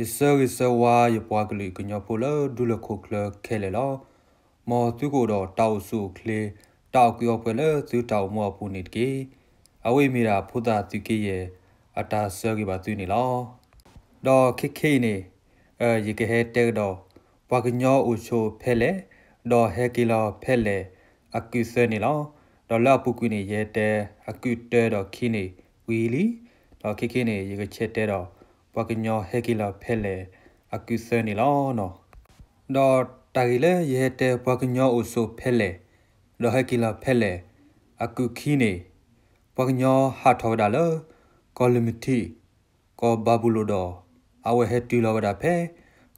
ယဆၢဂ့ၤဆၢဝါယပှၤကလုာ်ကညီဖိလၢဒူလၢၢ်ခိၣ်ချၢခဲလၢာ်လီၤ. မ်သုကအိၣ်ဒီးတၢ်အိၣ်ဆူၣ်အိၣ်ချ့, တၢ်အီၣ်ကုးအီပှဲၤလၢသုတၢ်အိၣ်မူအပူၤန့ၣ်တက့ၢ်. အဝဲအံၤမ့ၢ်ဒၣ်ဖိသၣ်သုးက့ယဲၢ် အတၢ်ဆၢဂ့ၤဘၣ်သုန့ၣ်လီၤ. ဒီးခဲခဲအံၤန့ၣ် ယကဟဲတဲကဒီး ပှၤကညီအိၣ်ဆိးဖဲလဲၣ်, ဒီးဟဲက့ၤလီၤဖဲလဲၣ် အကုးသၢန့ၣ်လီၤ. ဒီးလၢအပူၤကွံာ်န့ၣ် ယဟဲတဲအကုးတၢဒီးခံန့ၣ်ဝံၤလံ. ဒီးခဲခဲန့ၣ် ယကဆဲးတဲဒီး ပှၤကညီဟဲက့ၤလီၤဖဲလဲၣ် အကုးသၢန့ၣ်လီၤ. ဒီးတၢ်ဂ့ၢ်လၢယဟဲတဲပှၤကညီအိၣ်ဆိးဖဲလဲၣ်, ဒီးဟဲက့ၤလီၤဖဲလဲၣ် အကုးခံန့ၣ်, ပှၤကညီဟးထီၣ်ဝဲဒၣ်လၢ ကီၢ်လမုၢ်ထံး ကီၢ်ဘၤဘူလိၣ်ဒီး အဝဲဟဲတုၤလီၤဝဲဒၣ်ဖဲ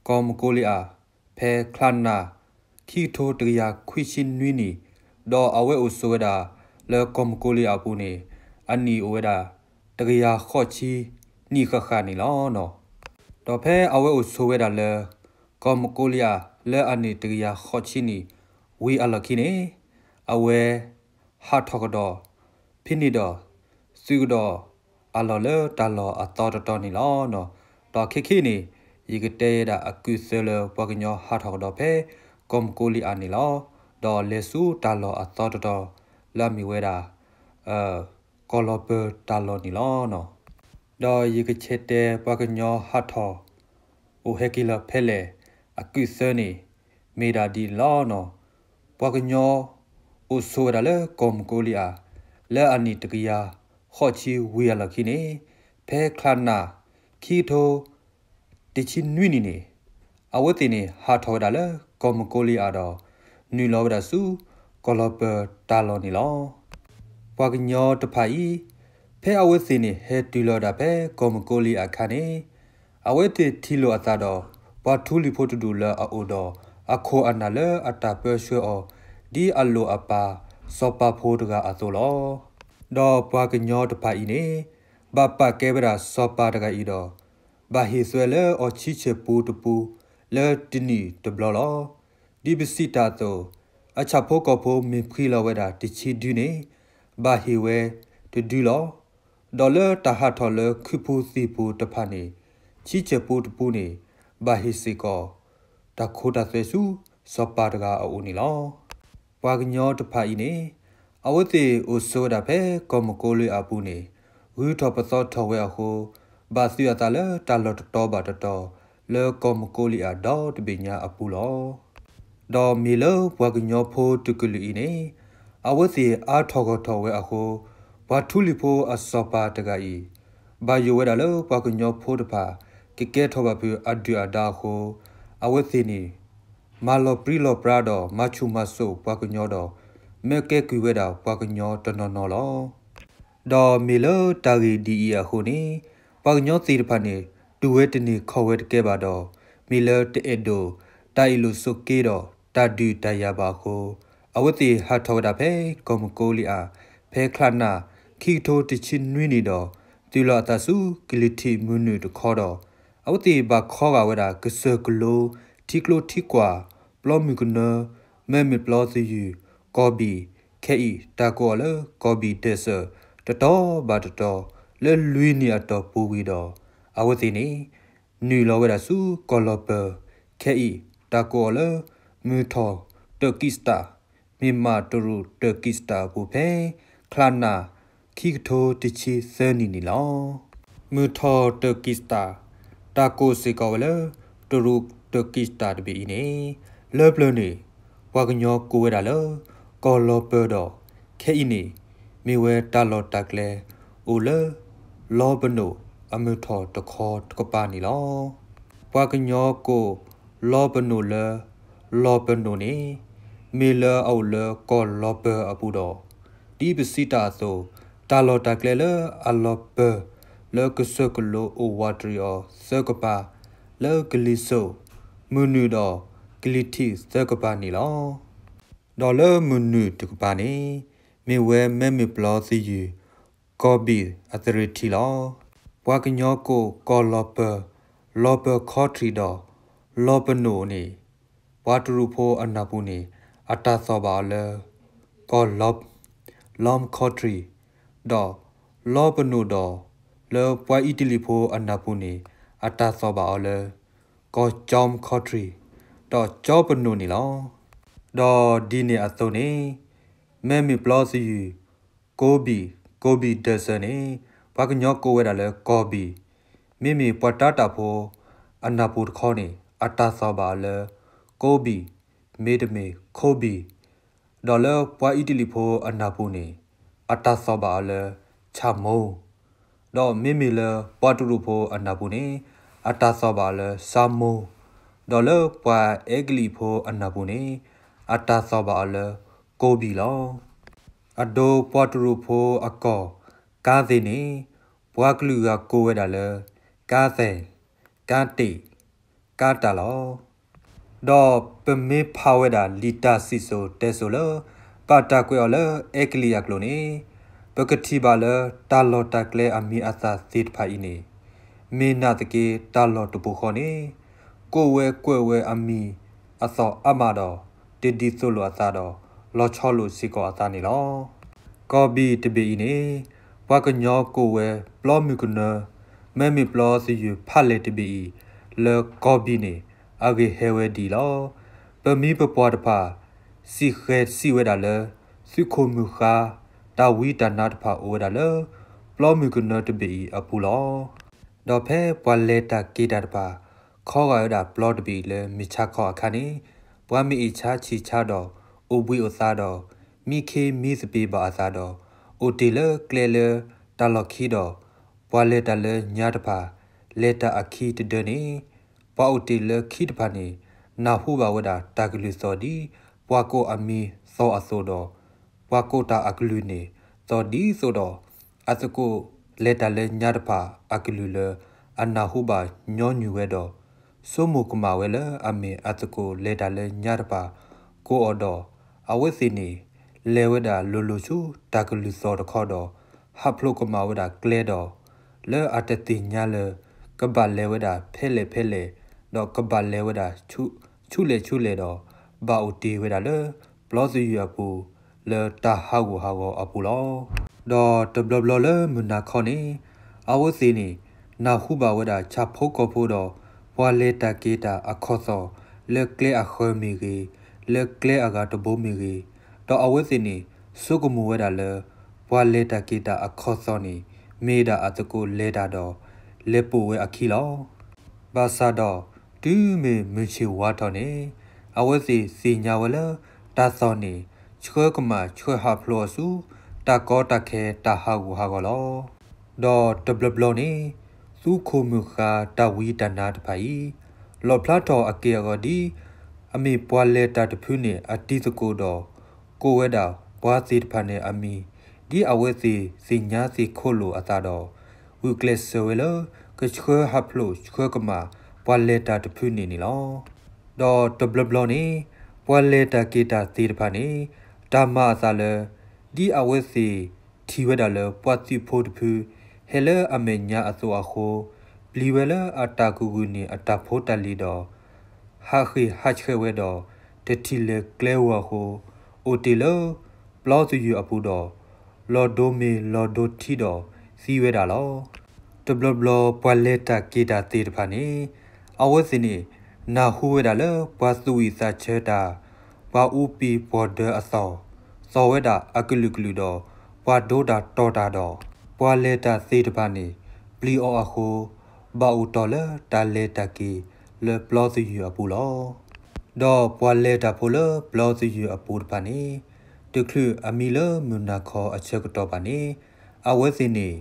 ကီၢ်မကိလံအၤ ဖဲချါနၣ် ခံကထိတကယၤခွံဆံနွံနံၣ်, ဒီးအဝဲအိၣ်ဆိးဝဲဒၣ်လၢကီၢ်မကိလံအၤအပူၤန့ၣ် အနံၣ်အိၣ်ဝဲဒၣ် တကယၤဃိးဆံနံၣ်ဃၣ်ဃၣ်န့ၣ်လီၤ. ဒီးဖဲအဝဲအိၣ်ဆိးဝဲဒၣ်လၢ ကီၢ်မကိလံအၤ လၢအနံၣ်တကယၤဃိးဆံနံၣ်ဝံၤအလီၢ်ခံန့ၣ်, အဝဲ ဟးထီၣ်ကဒီး ဖဲန့ၣ်ဒီး သုးကဒီးအလီၢ်လၢတၢ်လီၢ်အသီတတီၤန့ၣ်လီၤ. ဒီးခဲခဲအံၤန့ၣ် ယကတဲယဲဒၣ်အကုးသၢလၢပှၤကညီဟးထီၣ်ကဒီးဖဲ ကီၢ်မကိလံအၤန့ၣ်လီၤ. ဒီးလဲၤဆူတၢ်လီၢ်အသီတတီၤ လၢအမ့ၢ်ဝဲဒၣ် ကီၢ်လီၤပၢၤတၢ်လီၢ်န့ၣ်လီၤ. ဒီးယကဆဲးတဲပှၤကညီဟးထီၣ် အိၣ်ဟဲက့ၤလီၤဖဲလဲၣ် အကုးသၢန့ၣ် မ့ၢ်ဒၣ်ဒ်န့ၣ်လီၤ. ပှၤကညီအိၣ်ဆိးဝဲဒၣ်လၢကီၢ်မကိလံအၤ လၢအနံၣ်တကယၤဃိးဆံဝံၤအလီၢ်ခံန့ၣ်, ဖဲချါနၣ် ခံကထိ တဆံနွံနံၣ်န့ၣ်, အဝဲသ့ၣ်န့ၣ် ဟးထီၣ်ဝဲဒၣ်လၢကီၢ်မကိလံအၤဒီး နုာ်လီၤဝဲဒၣ်ဆူ ကီၢ်လီၤပၢၤတၢ်လီၢ်န့ၣ်လီၤ. ပှၤကညီတဖၣ်အံၤ ဖဲအဝဲသ့ၣ်န့ၣ် ဟဲတုၤလီၤဝဲဒၣ်ဖဲကီၢ်မကိလံအၤအခါန့ၣ်, အဝဲသ့ၣ်ထံၣ်လိာ်အသးဒီး ပှၤထူလံၤဖိတဒူၣ်လၢအအိၣ်ဒီး အခိၣ်အနၢ်လၢအတၢ်ပၢဆှၢအီၤ ဒ်အလိၣ်အပၢ်စီၤပၤဖိတဂၤအသိးလီၤ. ဒီးပှၤကညီတဖၣ်အံၤန့ၣ် ဘၣ်ပာ်ကဲဝဲဒၣ်စီၤပၤတဂၤအံၤဒီး ဘၣ်ဟ့ၣ်သွဲလၢအီၤဆံဆဲၣ်ပူတပူ လၢတနံၣ်တဘျီလီၤ. ဒ်ပစံးတၢ်အသိး, အဆၣ်ဖိကီၢ်ဖိမ့ၢ်ဖှံလီၤဝဲဒၣ်တဆံဒုန့ၣ်, ဘၣ်ဟ့ၣ်ဝဲတဒုလီၤ. ဒီးလၢတၢ်ဟးထီၣ်လၢခုပူၤသံၣ်ပူၤတဖၣ်န့ၣ်, ဆံဆဲၣ်ပူတပူန့ၣ် ဘၣ်ဟ့ၣ်စ့ၢ်ကီး တၢ်ခိတၢ်သွဲဆူ စီၤပၤတဂၤအအိၣ်န့ၣ်လီၤ. ပှၤကညီတဖၣ်အံၤန့ၣ် အဝဲသ့ၣ်အိၣ်ဆိးဝဲဒၣ်ဖဲကီၢ်မကိလံအၤအပူၤန့ၣ် ဂုၤထီၣ်ပသီထီၣ်ဝဲအဃိ, ဘၣ်သုးအသးလၢတၢ်လီၢ်တတီၤဘၣ်တတီၤ လၢကီၢ်မကိလံအၤဒီတဘ့ၣ်ညါအပူၤလီၤ. ဒီးမ့ၢ်လၢပှၤကညီဖိတကလုာ်အံၤန့ၣ် အဝဲသ့ၣ်အါထီၣ်ဂီၢ်ထီၣ်ဝဲအဃိ, ပှၤထူလံၤဖိအစီၤပၤတဂၤအံၤ ဘၣ်ယိၣ်ဝဲဒၣ်လၢပှၤကညီဖိတဖၣ် ကကဲထီၣ်ဘၣ်ဖုးအဒုၣ်အဒါအဃိ, အဝဲသ့ၣ်န့ၣ် မၤလီၤပြံလီၤပြါဒီးမၤဆူၣ်မၤစိးပှၤကညီဒီး မၢကဲကုၢ်ဝဲဒၣ်ပှၤကညီတနီၤနီၤလီၤ. ဒီးမ့ၢ်လၢတၢ်ဂ့ၢ်ဒ်အံၤအဃိန့ၣ်, ပှၤကညီသ့ၣ်တဖၣ်န့ၣ် တူၢ်ဝဲတန့ၢ်ခီၣ်ဝဲတကဲဘၣ်ဒီး, မ့ၢ်လၢတအဲၣ်ဒိးတၢ်အ့ၣ်လိာ်ဆိးက့ဒီးတၢ်ဒုးတၢ်ယၤဘၣ်အဃိ, အဝဲသ့ၣ်ဟးထီၣ်ဝဲဒၣ်ဖဲကီၢ်မကိလံအၤ ဖဲချါနၣ် ခံကထိတဆံနွံနံၣ်ဒီး တုၤလီၤအသးဆူကလံၤထံးမုၢ်နုာ်တခီဒီး, အဝဲသ့ၣ်ဘၣ်ခီဂာ်ဝဲဒၣ်ကစၢၢ်ကလိ ထံကျိထံကွၢ် ပျီမုၢ်ကနၢ မဲမ့ၢ်ပျီသယုၢ် ကီၢ်ဘံၣ် ခဲအံၤ တၢ်ကိးအီၤလၢကီၢ်ဘံၣ်ဒဲးစၢၣ် တတီၤဘၣ်တတီၤ လၢလွံၢ်နံၣ်အတီၢ်ပူၤဝံၤဒီး, အဝဲသ့ၣ်န့ၣ် နုာ်လီၤဝဲဒၣ်ဆူကီၢ်လီၤပၢၤ ခဲအံၤ တၢ်ကိးအီၤလၢ မုၢ်ထီၣ်တၢၣ်ကံၢ်စတၢ် မ့ၢ်မးတရူးတၢၣ်ကံၢ်စတၢ်အပူၤဖဲ ချါနၣ် ခံကထိတဆံသၢနံၣ်န့ၣ်လီၤ. မုၢ်ထီၣ်တၢၣ်ကံၢ်စတၢ် တၢ်ကိးစ့ၢ်ကီးဝဲလၢ တရူးတၢၣ်ကံၢ်စတၢ်တဘ့ၣ်အံၤန့ၣ် လၢပျၢၤန့ၣ် ပှၤကညီကိးဝဲဒၣ်လၢ ကီၢ်လီၤပၢၤဒီး ခဲအံၤန့ၣ် မ့ၢ်ဝဲတၢ်လီၢ်တၢ်ကျဲအိၣ်လၢ လီပနိၣ်အမုၢ်ထီၣ်တခီတကပၤန့ၣ်လီၤ. ပှၤကညီကိးလီပနိၣ်လၢ လီပနိၣ်န့ၣ် မ့ၢ်လၢအအိၣ်လၢကီၢ်လီၤပၢၤအပူၤဒီး ဒ်ပစံးတၢ်အသိး တၢ်လီၢ်တၢ်ကျဲလၢအလီၤပၢၤ လၢကစၢၢ်ကလိအိၣ်ဝးတရံးအီၤသၢကပၤ လၢကလံၤစိး မုၢ်နုာ်ဒီးကလံၤထံးသၢကပၤန့ၣ်လီၤ. ဒီးလၢမုၢ်နုာ်တကပၤန့ၣ် မ့ၢ်ဝဲမဲမ့ၢ်ပျီသယုၢ် ကီၢ်ဘံၣ်အသရ့ၤထံးလီၤ. ပှၤကညီကိးကီၢ်လီၤပၢၤ လီၤပၢၤခီထံးဒီး လီပနိၣ်န့ၣ် ပှၤတရူးဖိအနၢ်ပူၤန့ၣ် အတၢ်သီၣ်ဘၣ်အီၤလၢ ကီၢ် Lom Country ဒီး လီပနိၣ်ဒီး လၢပှၤအံၣ်တလံၤဖိအနၢ်ပူၤန့ၣ် အတၢ်သီၣ်ဘၣ်အီၤလၢ ကီၢ်ကၠီမခီထရံး ဒီးကၠီပနိၣ်န့ၣ်လီၤ. ဒီးဒ်န့ၣ်အသိးန့ၣ် မ့မ့ၢ်ပျီသယုၢ် ကိဘံၣ် ကိဘံၣ်ဒၢးစၢၤန့ၣ် ပှၤကညီကိးဝဲဒၣ်လၢကီၢ်ဘံၣ်, မ့မ့ၢ်ပှၤတၤတၢ်ဖိအနၢ်ပူၤတခီန့ၣ် အတၢ်သီၣ်ဘၣ်အီၤလၢ ကိဘံၣ် မ့တမ့ၢ်ခိဘံၣ်, ဒီးလၢပှၤအံၣ်တလံၣ်ဖိအနၢ်ပူၤန့ၣ် အတၢ်သီၣ်ဘၣ်အီၤလၢ ဆၣ်မိၢ်, ဒီးမ့မ့ၢ်လၢပှၤတရူးဖိအနၢ်ပူၤန့ၣ် အတၢ်သီၣ်ဘၣ်အီၤလၢ စၣ်မိၢ်, ဒီးလၢပှၤအဲကလံးဖိအနၢ်ပူၤန့ၣ် အတၢ်သီၣ်ဘၣ်အီၤလၢ ကိဘံၣ်လီၤ. အဒိပှၤတရူးဖိအကီၢ် ကါသ့ၣ်န့ၣ် ပှၤကလုာ်ဂၤကိးဝဲဒၣ်လၢ ကါသဲၣ်, ကါတ့ၣ်, ကါတၢ်လီၤ. ဒီးပမ့ၢ်ဖးဝဲဒၣ်လံာ်တၢ်စံၣ်စိၤတဲစိၤလၢ ဘၣ်တၢ်ကွဲးအီၤလၢအဲကလံးအကျိာ်န့ၣ် ပကထံၣ်ဘၣ်လၢတၢ်လီၢ်တၢ်ကျဲအမံၤအသၣ်သ့ၣ်တဖၣ်အံၤန့ၣ် မ့ၢ်နာ်သက့တၢ်လီၢ်တပူၤဃီန့ၣ် ကိးဝဲကွဲးဝဲအမံၤအသီၣ်အါမးဒီး တဒ်သိးလိာ်အသးဒီး လီၤဆီလိာ်စ့ၢ်ကီးအသးန့ၣ်လီၤ. ကီၢ်ဘံၣ်တဘ့ၣ်အံၤန့ၣ် ပှၤကညီကိးဝဲပျီမုၢ်ကနၢ မ့မ့ၢ်ပျီသယုၢ်ဖးလဲၢ်တဘ့ၣ်အံၤ လၢကီၢ်ဘံၣ်န့ၣ် အဂ့ၢ်ဟဲဝဲဒ်အံၤလီၤ. ပမံၤပပှၢ်တဖၣ် စံးဃဲၤစံးဝဲဒၣ်လၢ သုးခိၣ်မုၢ်ဃါ တၢ်ဝံတၢ်နါတဖၣ်အိၣ်ဝဲဒၣ်လၢ ပျီမုၢ်ကနၢတဘ့ၣ်အံၤအပူၤလီၤ. ဒီးဖဲပှၤလဲၤတၢ်က့ၤတၢ်တဖၣ် ခီဂာ်ဝဲဒၣ်ပျီတဘ့ၣ်အံၤလၢမုၢ်ဆါခီအခါန့ၣ် ပှၤမ့ၢ်အ့ၣ်ဆါဆံးဆါဒီး အိၣ်ဘှံးအိၣ်သါဒီး မံခ့မံသပ့ၤဘၣ်အသးဒီး အိၣ်တ့ၢ်လၢကျဲလၢတၢ်လီၢ်ခံဒီး ပှၤလဲၤတၢ်လၢညါတဖၣ် လဲၤတၢ်အခံတဒၢန့ၣ် ပှၤအိၣ်တ့ၢ်လၢခံတဖၣ်န့ၣ် နၢ်ဟူဘၣ်ဝဲဒၣ်တၢ်ကလုၢ်သီၣ်ဒ် ပှၤကိးအမံၤသီၣ်အသိးဒီး ပှၤကိးတၢ်အကလုၢ်န့ၣ် သီၣ်ဒ်သိးဒီး အသကိးလဲၤတၢ်လၢညါတဖၣ်အကလုၢ်လၢ အနၢ်ဟူဘၣ်ညီနုၢ်ဝဲဒီး ဆိကမိၣ်ကမၣ်ဝဲလၢအမ့ၢ်အသကိးလဲၤတၢ်လၢညါတဖၣ်ကိးအီၤဒီး အဝဲသ့ၣ်န့ၣ် လဲၤဝဲဒၣ်လိၤလိၤဆူတၢ်ကလုၢ်သီၣ်တခီဒီး ဟးဖျိးကမၣ်ဝဲဒၣ်ကျဲဒီး လၢအတသ့ၣ်ညါလၢ ကဘၣ်လဲၤဝဲဒၣ်ဖဲလဲၣ်ဖဲလဲၣ် ဒီးကဘၣ်လဲၤဝဲဒၣ်ဆူလဲၣ်ဆူလဲၣ်ဒီး ဘၣ်အိၣ်တ့ၢ်ဝဲဒၣ်လၢ ပျီသယုၢ်အပူၤ လၢတၢ်ဟးဂူာ်ဟးဂီၤအပူၤလီၤ. ဒီးတဘျီဘျီလၢမုၢ်နၤခီန့ၣ် အဝဲသ့ၣ်န့ၣ် နၢ်ဟူဘၣ်ဝဲဒၣ်ဆၣ်ဖိကီၢ်ဖိဒီး ပှၤလဲၤတၢ်က့ၤတၢ်အခီၣ်သီၣ် လၢကျဲအဃၢၤမ့ၢ်ဂ့ၤ, လၢကျဲအဂၤတဘိမ့ၢ်ဂ့ၤ, ဒီးအဝဲသ့ၣ်န့ၣ် ဆိကမိၣ်ဝဲဒၣ်လၢ ပှၤလဲၤတၢ်က့ၤတၢ်အခီၣ်သီၣ်န့ၣ် မ့ၢ်ဒၣ်အသကိးလဲၤတၢ်ဒီး လဲၤပိာ်ဝဲအခံလီၤ. ဘၣ်ဆၣ်ဒီး တုၤမ့ၢ်မုၢ်ဆ့ၣ်ဝါထီၣ်န့ၣ် အဝဲသ့ၣ်သ့ၣ်ညါဝဲလၢ တၢ်သီၣ်န့ၣ် ဆှၢကမၣ်ဆှၢဟးဖျိးအီၤဆူ တၢ်ကီတၢ်ခဲတၢ်ဟးဂူာ်ဟးဂီၤလီၤ. ဒီးတဘျီဘျီန့ၣ် သုးခိၣ်မုၢ်ဃါတၢ်ဝံတၢ်နါတဖၣ်အံၤ လီၣ်ဖျါထီၣ်အက့ၢ်အဂီၤဒ် အမ့ၢ်ပှၤလဲၤတၢ်တဖုန့ၣ်အတံၤသကိးဒီး ကိးဝဲဒၣ်ပှၤသ့ၣ်တဖၣ်န့ၣ်အမံၤ ဒ်အဝဲသ့ၣ်သ့ၣ်ညါသ့ၣ်ခိၣ်လိာ်အသးဒီး ဂုာ်ကျဲးစၢးဝဲလၢ ကဆှၢဟးဖျိးဆှၢကမၣ်ပှၤလဲၤတၢ်တဖုန့ၣ်န့ၣ်လီၤ. ဒီးတဘျီဘျီန့ၣ် ပှၤလဲၤတၢ်က့ၤတၢ်သ့ၣ်တဖၣ်န့ၣ် တၢ်မၤအသးလၢ ဒ်အဝဲသ့ၣ်ထံၣ်ဝဲဒၣ်လၢပှၤသုးဖိတဖု ဟဲလၢအမဲာ်ညါအသိးအဃိ ပျံၤဝဲလၢအတၢ်ကဂုာ်န့ၢ်အတၢ်ဖိတၢ်လံၤဒီး ဟးဃ့ၢ်ဟးဆှဲးဝဲဒီး တထံၣ်လဲၤကျဲဧိၤအဃိ အိၣ်တ့ၢ်လၢပျီသယုၢ်အပူၤဒီး လီၤဒိမ့ၤလီၤဒိထံဒီးသံဝဲဒၣ်လီၤ. တဘျီဘျီပှၤလဲၤတၢ်က့ၤတၢ်သ့ၣ်တဖၣ်န့ၣ် အဝဲသ့ၣ်န့ၣ် နၢ်ဟူဝဲဒၣ်လၢပှၤသူၣ်ဝံၣ်သးဆၢတၢ်, ပှၤအူပံၤပှီၤဒၢအသီၣ်, သီၣ်ဝဲဒၣ်အကလုာ်ကလုာ်ဒီး ပှၤဒိတၢ်တီၢ်တၢ်ဒီး ပှၤလဲၤတၢ်သ့ၣ်တဖၣ်န့ၣ် ပျံၤအီၤအဃိ ဘၣ်အိၣ်တီၢ်လၢတၢ်လဲၤတၢ်က့ၤလၢပျီသယုၢ်အပူၤလီၤ. ဒီးပှၤလဲၤတၢ်ဖိလၢပျီသယုၢ်အပူၤတဖၣ်န့ၣ် တချုးအမံလၢမုၢ်နၤခီအဆၢကတီၢ်ဘၣ်န့ၣ် အဝဲသ့ၣ်န့ၣ်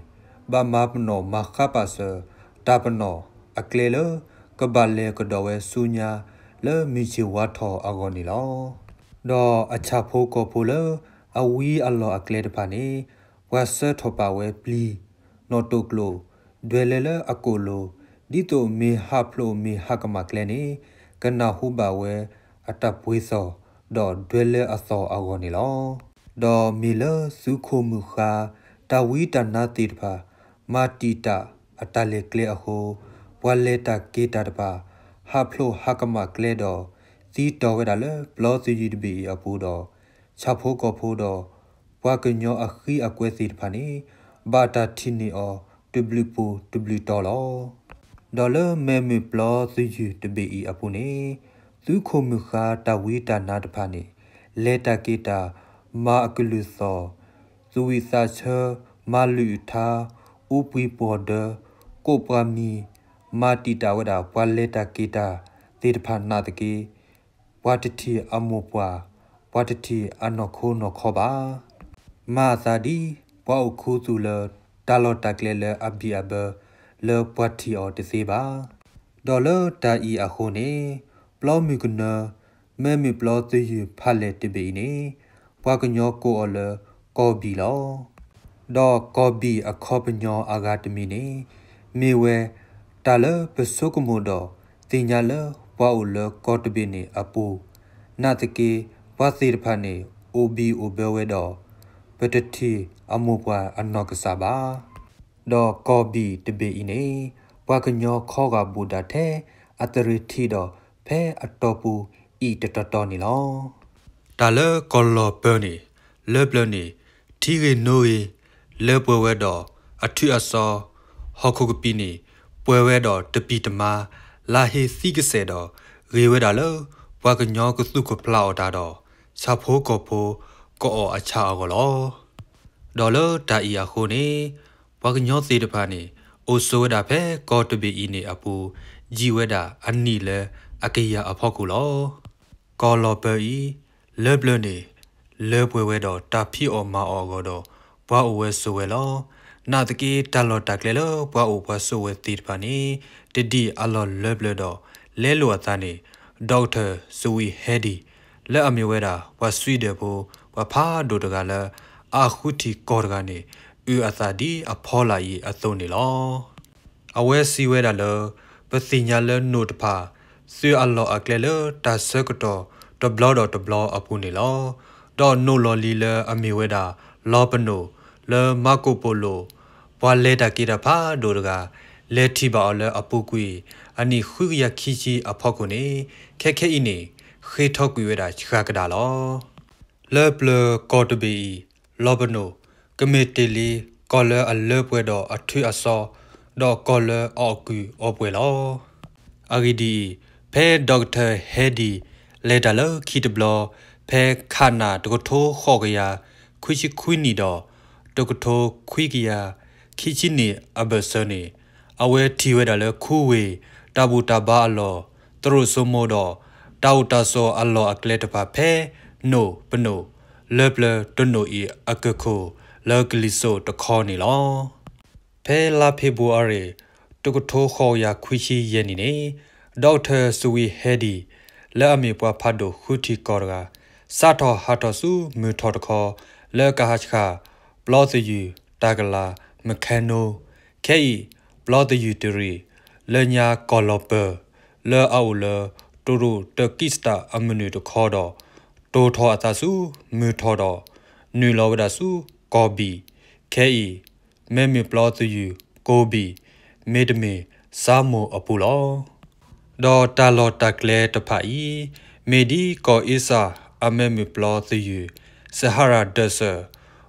ဘၣ်မၤပနီၣ်မၤဃါပာ်စၢၤ တၢ်ပနီၣ်အကျဲလၢ ကဘၣ်လဲၤကဒီးဝဲဆူညါ လၢမုၢ်ဆ့ၣ်ဝါထီၣ်အဂီၢ်န့ၣ်လီၤ. ဒီးအဆၣ်ဖိကီၢ်ဖိလၢ အဝံအလီၢ်အကျဲတဖၣ်န့ၣ် ပှၤဆှၢထီၣ်ပာ်ဝဲပျံၤ, နီၣ်တိာ်ကျိာ်, ဒွဲလဲလၢအကိာ်လိၤ, ဒ်သိးမ့ၢ်ဟးဖျိးမ့ၢ်ဟးကမၣ်ကျဲန့ၣ် ကနၢ်ဟူဘၣ်ဝဲအတၢ်ပှ့ၤသီၣ် ဒီးဒွဲလဲအသီၣ်အဂီၢ်န့ၣ်လီၤ. ဒီးမ့ၢ်လၢသုးခိၣ်မုၢ်ဃါ တၢ်ဝံတၢ်နါသ့ၣ်တဖၣ် မၤတံာ်တာ်အတၢ်လဲၤကျဲအဃိ ပှၤလဲၤတၢ်က့ၤတၢ်တဖၣ် ဟးဖျိးဟးကမၣ်ကျဲဒီး သံတီၢ်ဝဲဒၣ်လၢပျီသယုၢ်တဘ့ၣ်အံၤအပူၤဒီး ဆၣ်ဖိကီၢ်ဖိဒီး ပှၤကညီအဃံအကွဲသ့ၣ်တဖၣ်န့ၣ် ဘၣ်တၢ်ထံၣ်န့ၢ်အီၤတဘျုးပူၤတဘျုးတီၤလီၤ. ဒီးလၢမဲးမုၢ်ပျီသယုၢ်တဘ့ၣ်အံၤအပူၤန့ၣ် သုးခိၣ်မုၢ်ဃါတၢ်ဝံတၢ်နါတဖၣ်န့ၣ် လဲၤတၢ်က့ၤတၢ် မၤအကလုၢ်သီၣ် သူၣ်ဝံၣ်သးဆၢ မၤလုၢ်အုးထါ အူပှံၤပှီၢ်ဒၢ ကိးပှၤမံၤ မၤတံာ်တာ်ဝဲဒၣ် ပှၤလဲၤတၢ်က့ၤတၢ်သ့ၣ်တဖၣ်နာ်သက့ ပှၤတထံၣ်အမိၢ်ပှၢ် ပှၤတထံၣ်အနီၢ်ခိနီၢ်ခီဘၣ်. မၤအသးဒ် ပှၤအိၣ်ခူသူၣ်လၢ တၢ်လီၢ်တၢ်ကျဲလၢအဘံၣ်အဘၢ လၢပှၤထံၣ်အီၤတသ့ဘၣ်. ဒီးလၢတၢ်အံၤအဃိန့ၣ် ပျီမုၢ်ကနၢ မဲးမုၢ်ပျီသယုၢ်ဖးလဲၢ်တဘ့ၣ်အံၤန့ၣ် ပှၤကညီကိးအီၤလၢ ကီၢ်ဘံၣ်လီၤ. ဒီးကီၢ်ဘံၣ်အခီပညီအဂၤတမံၤန့ၣ် မ့ၢ်ဝဲ တၢ်လၢပဆိကမိၣ်ဒီးသ့ၣ်ညါလၢပှၤအိၣ်လၢကီၢ်တဘ့ၣ်န့ၣ်အပူၤ နာ်သက့ ပှၤသ့ၣ်တဖၣ်န့ၣ် အိၣ်ဘံၣ်အိၣ်ဘၢဝဲဒီး ပတထံၣ်အမိၢ်ပှၢ်အနီၢ်ကစၢ်ဘၣ်. ဒီးကီၢ်ဘံၣ်တဘ့ၣ်အံၤန့ၣ် ပှၤကညီခီဂာ်ဘိၣ်ဒၣ်ထဲအသရ့ၤထံးဒီး ဖဲအတီၢ်ပူၤအံၤတတီၤတီၤန့ၣ်လီၤ. တၢ်လၢကီၢ်လီၤပၢၤန့ၣ် လၢပျၢၤန့ၣ် ထံဂ့ၤနိဂ့ၤ လၢပှဲၤဝဲဒီးအထုးအစီၤ, ဟီၣ်ခိၣ်ကပံာ်န့ၣ် ပှဲၤဝဲဒီးတပံၢ်တမါ, လါဟ့သံကစဲာ်ဒီး ဂ့ၤဝဲဒၣ်လၢ ပှၤကညီကသူၣ်ကဖျးအီၣ်တၢ်ဒီး ဆၣ်ဖိကီၢ်ဖိကအီၣ်အဆၣ်အဂီၢ်လီၤ. ဒီးလၢတၢ်အံၤအဃိန့ၣ် ပှၤကညီသ့ၣ်တဖၣ်န့ၣ် အိၣ်ဆိးဝဲဒၣ်ဖဲကီၢ်တဘ့ၣ်အံၤန့ၣ်အပူၤ ယံာ်ဝဲဒၣ်အနံၣ်လၢအကယၤအဖီခိၣ်လီၤ. ကီၢ်လီၤပၢၤအံၤ လၢပျၢၤန့ၣ် လၢပှဲၤဝဲဒီးတၢ်ဖံးအီၣ်မၤအီၣ်အဂီၢ်ဒီး ပှၤအိၣ်ဝဲဆိးဝဲလီၤ. နာ်သက့ တၢ်လီၢ်တၢ်ကျဲလၢပှၤအိၣ်ပှၤဆိးဝဲသ့ၣ်တဖၣ်န့ၣ် တဒ်အလီၢ်လၢပျၢၤဒီး လဲလိာ်အသးန့ၣ် Doctor Sweet Hedy လၢအမ့ၢ်ဝဲဒၣ် ပှၤ Sweden ဖိ ပှၤဖးဒိၣ်တဂၤလၢ အဃုထံၣ်ကီၢ်တဂၤန့ၣ် အုၣ်အသးဒ်အဖီလာ်အံၤအသိးန့ၣ်လီၤ. အဝဲစံးဝဲဒၣ်လၢ ပသ့ၣ်ညါလၢနိၣ်တဖၣ် သုးအလီၢ်အကျဲလၢတၢ်ဆၢကတီၢ်တဘျီဒီးတဘျီအပူၤန့ၣ်လီၤ. ဒီးနိၣ်လီၢ်လံၤလၢအမ့ၢ်ဝဲဒၣ် လီၤပနိၣ် လၢ Marco Polo ပှၤလဲၤတၢ်က့ၤတၢ်ဖးဒိၣ်တဂၤ လဲၤထံၣ်ဘၣ်အီၤလၢအပူၤကွံာ် အနံၣ်ဃုကယၤခံဆံအဖီခိၣ်န့ၣ် ခဲခဲအံၤန့ၣ် ဃ့ထီကွံာ်ဝဲဒၣ်ဆှၢကဒါလီၤ. လၢပျၢၤကီၢ်တဘ့ၣ်အံၤ လီၤပနိၣ် ကမ့ၢ်တ့ၢ်လံ ကီၢ်လၢအလၢပှဲၤဒီးအထုးအစီၤ ဒီးကီၢ်လၢအအီၣ်ကုၢ်အီပှဲၤလီၤ. အဂ့ၢ်ဒ်အံၤ, ဖဲ Doctor Hedy လဲၤတၢ်လၢခံတဘျီ ဖဲခးနၣ်တကထိဃိးကယၤခွံဆံခွံနံၣ်ဒီး တကထိခွံကယၤခံဆံနံၣ်အဘၢၣ်စၢၤန့ၣ် အဝဲထံၣ်ဝဲဒၣ်လၢခူဝ့ၢ် တၢ်ဘူၣ်တၢ်ဘါအလီၢ် သရိာ်စိမိဒီး တၢ်အိၣ်တၢ်ဆိးအလီၢ်အကျဲတဖၣ်ဖဲ နိၣ်ပနိၣ် လၢပျၢၤတနိၣ်အံၤအကၢၢ်ခိၣ် လၢကလံၤစိးတခီန့ၣ်လီၤ. ဖဲလါဖ့ၤဘြူၤအါရံၤ တကထိဃိးကယၤခွံဆံယဲၢ်နံၣ်န့ၣ် Doctor Sweet Hedy လၢအမ့ၢ်ပှၤဖးဒိၣ်ဃုထံၣ်ကီၢ်တဂၤ စးထီၣ်ဟးထီၣ်ဆူမုၢ်ထီၣ်တခီ လၢကဟးဆှၣ် ပျီသယုၢ်တၢ်ကလၤ Meccano ခဲအံၤ ပျီသယုၢ်တရံး လၢညါကီၢ်လီၤပၢၤ လၢအအိၣ်လၢ တရူးတကံၢ်စတၣ်အမနုၤတခီဒီး တိၢ်ထီၣ်အသးဆူမုၢ်ထီၣ်ဒီး နုာ်လီၤဝဲဒၣ်ဆူကီၢ်ဘံၣ် ခဲအံၤ မဲးမုၢ်ပျီသယုၢ်ကိၢ်ဘံၣ် မ့တမ့ၢ် စါမိၣ်အပူၤလီၤ. ဒီးတၢ်လီၢ်တၢ်ကျဲတဖၣ်အံၤ မ့ၢ်ဒ်ကီၢ်အ့စၢ်အမဲးမုၢ်ပျီသယုၢ် Sahara Desert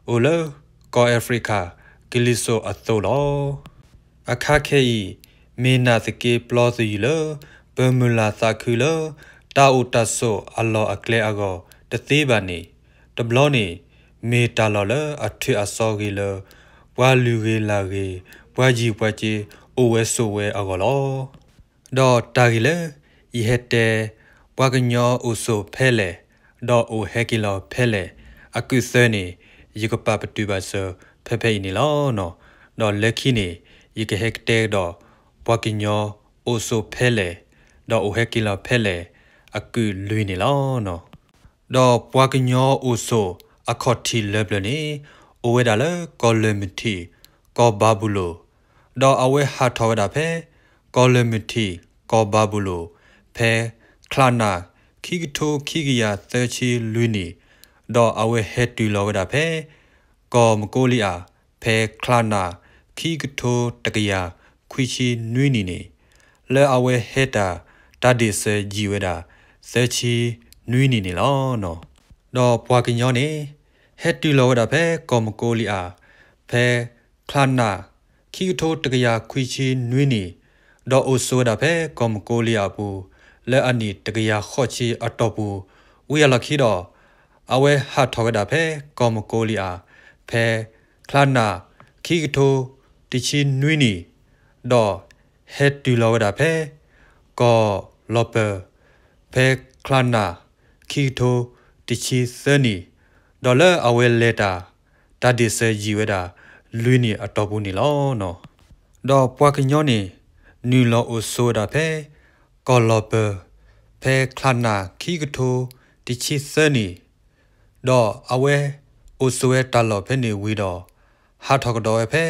အိၣ်လၢကီၢ်အၤဖရံကၤကလံၤစိးအသိးလီၤ. အခါခဲအံၤ မ့ၢ်နာ်သက့ပျီသယုၢ်လၢ ပမုၢ်လၢ်သးခုလၢ တၢ်အိၣ်တၢ်ဆိးအလီၢ်အကျဲအဂီၢ်တသ့ဘၣ်န့ၣ် တဘျီန့ၣ် မ့ၢ်တၢ်လီၢ်လၢအထုးအစီၤဂ့ၤလၢ ပှၤလုၢ်ဂ့ၤလၢ်ဂ့ၤ ပှၤယံၤပှၤက့အိၣ်ဝဲဆိးဝဲအဂီၢ်လီၤ. ဒီးတၢ်ဂ့ၢ်လၢ ယဟဲတဲ ပှၤကညီအိၣ်ဆိးဖဲလဲၣ် ဒီးအိၣ်ဟဲက့ၤလီၤဖဲလဲၣ် အကုၢ်သၢန့ၣ် ယကပာ်ပတုာ်ဘၣ်စၢၤဖဲဖဲအံၤန့ၣ်လီၤ. ဒီးလၢခံန့ၣ် ယကဟဲကတဲကဒီး ပှၤကညီအိၣ်ဆိးဖဲလဲၣ် ဒီးအိၣ်ဟဲက့ၤလီၤဖဲလဲၣ် အကုၢ်လွံၢ်န့ၣ်လီၤ. ဒီးပှၤကညီအိၣ်ဆိးအခီၣ်ထံးလၢပျၢၤန့ၣ် အိၣ်ဝဲဒၣ်လၢကီၢ်လၢၢ်မုၢ်ထံး ကီၢ်ဘၤဘူလိၣ် ဒီးအဝဲဟးထီၣ်ဝဲဒၣ်ဖဲ ကီၢ်လၢၢ်မုၢ်ထံး ကီၢ်ဘၤဘူလိၣ် ဖဲချါနၣ် ခံကထိခံကယၤသၢဆံလွံၢ်နံၣ်, ဒီးအဝဲဟဲတုၤလီၤဝဲဒၣ်ဖဲ ကီၢ်မကီလံအၤ ဖဲချါနၣ် ခံကထိတကယၤခွံဆံနွံနံၣ်န့ၣ်, လၢအဝဲဟဲတၢ် တၢ်ဒ့ၣ်စၢၤယံာ်ဝဲဒၣ် သၢဆံနွံနံၣ်န့ၣ်လီၤ. ဒီးပှၤကညီန့ၣ် ဟဲတုၤလီၤဝဲဒၣ်ဖဲကီၢ်မကီလံအၤ ဖဲချါနၣ် ခံကထိတကယၤခွံဆံနွံနံၣ်, ဒီးအိၣ်ဆိးဝဲဒၣ်ဖဲကီၢ်မကိလံအၤအပူၤ လၢအနံၣ်တကယၤဃိးဆံအတီၢ်ပူၤ ဝံၤအလီၢ်ခံဒီး အဝဲဟးထီၣ်ဝဲဒၣ်ဖဲကီၢ်မကိလံအၤ ဖဲချါနၣ်ခံကထိတဆံနွံနံၣ်, ဒီးဟဲတုၤလီၤဝဲဒၣ်ဖဲကီၢ်လီၤပၢၢ် ဖဲချါနၣ်ခံကထိတဆံသၢနံၣ်, ဒီးလၢအဝဲလဲၤတၢ် တၢ်ဒ့ၣ်စၢၤယံာ်ဝဲဒၣ်လွံၢ်နံၣ်အတီၢ်ပူၤန့ၣ်လီၤ. ဒီးပှၤကညီန့ၣ် နုာ်လီၤအိၣ်ဆိးဝဲဒၣ်ဖဲကီၢ်လီၤပၢၢ် ဖဲချါနၣ်ခံကထိတဆံသၢနံၣ်, ဒီးအဝဲအိၣ်ဆိးဝဲတၢ်လီၢ်ဖဲန့ၣ်ဝံၤဒီး ဟးထီၣ်ကဒီးဝဲဖဲ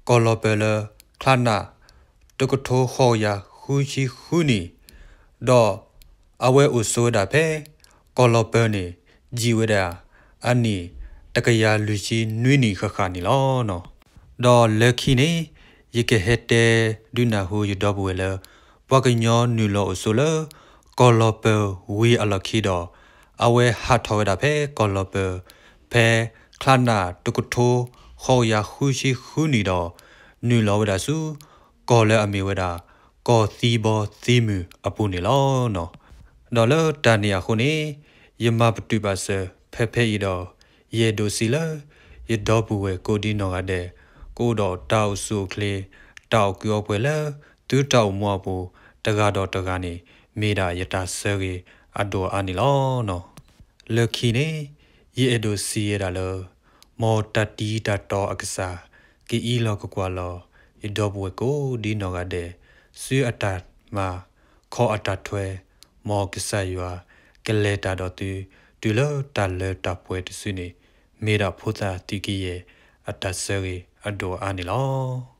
ကီၢ်လီၤပၢၢ်လၢချါနၣ်တကထိဃိးကယၤဃုဆံဃုနံၣ်, ဒီးအဝဲအိၣ်ဆိးဝဲဒၣ်ဖဲကီၢ်လီၤပၢၢ်န့ၣ် ယံာ်ဝဲဒၣ်အနံၣ်တကယၤလွံၢ်ဆံနွံနံၣ်ဃၣ်ဃၣ်န့ၣ်လီၤ. ဒီးလၢခံန့ၣ် ယကဟဲတဲဒုးနၢ်ဟူယဒီပုၢ်ဝဲၢ်လၢ ပှၤကညီနုာ်လီၤအိၣ်ဆိးလၢကီၢ်လီၤပၢၢ်ဝံၤအလီၢ်ခံဒီး အဝဲဟးထီၣ်ဝဲဒၣ်ဖဲကီၢ်လီၤပၢၢ် ဖဲချါနၣ်တကထိဃိးကယၤဃုဆံဃုနံၣ်ဒီး နုာ်လီၤဝဲဒၣ်ဆူ ကီၢ်လၢအမ့ၢ်ဝဲဒၣ် ကီၢ်သံဘီသံမုၢ်အပူၤန့ၣ်လီၤ. ဒီးလၢတၢ်န့ၣ်အဃိန့ၣ် ယမၤပတုာ်ဘၣ်စၢၤဖဲဖဲအံၤဒီး ယအဲၣ်ဒိးစံးလၢ ယဒီပုၢ်ဝဲၢ်ကိးဒံနီၢ်ဂၤဒဲး ကအိၣ်ဒီးတၢ်အိၣ်ဆူၣ်အိၣ်ချ့ တၢ်အီၣ်ကုးအီပှဲၤလၢ သုတၢ်အိၣ်မူအပူၤ တဂၤဒီးတဂၤန့ၣ် မ့ၢ်ဒၣ်ယတၢ်ဆၢဂ့ၤအဒိၣ်အါန့ၣ်လီၤ. လၢခံန့ၣ် ယအဲၣ်ဒိးစံးဝဲဒၣ်လၢ မ်တၢ်တံၤတၢ်တီအကစၢ် ကအံးလီၤကကွၢ်လီၤ ယဒီပုၢ်ဝဲၢ်ကိးဒံနီၢ်ဂၤဒဲး ဆူအတၢ်မၤ ခီအတၢ်ထွဲ, မ်ကစၢ်ယွၤကလဲၤတၢ်ဒီးသု တုၤလၢတၢ်လၢတၢ်ပှဲၤတစုန့ၣ် မ့ၢ်ဒၣ်ဖိသၣ်သုးကယဲၢ်အတၢ်ဆၢဂ့ၤအဒိၣ်အါန့ၣ်လီၤ.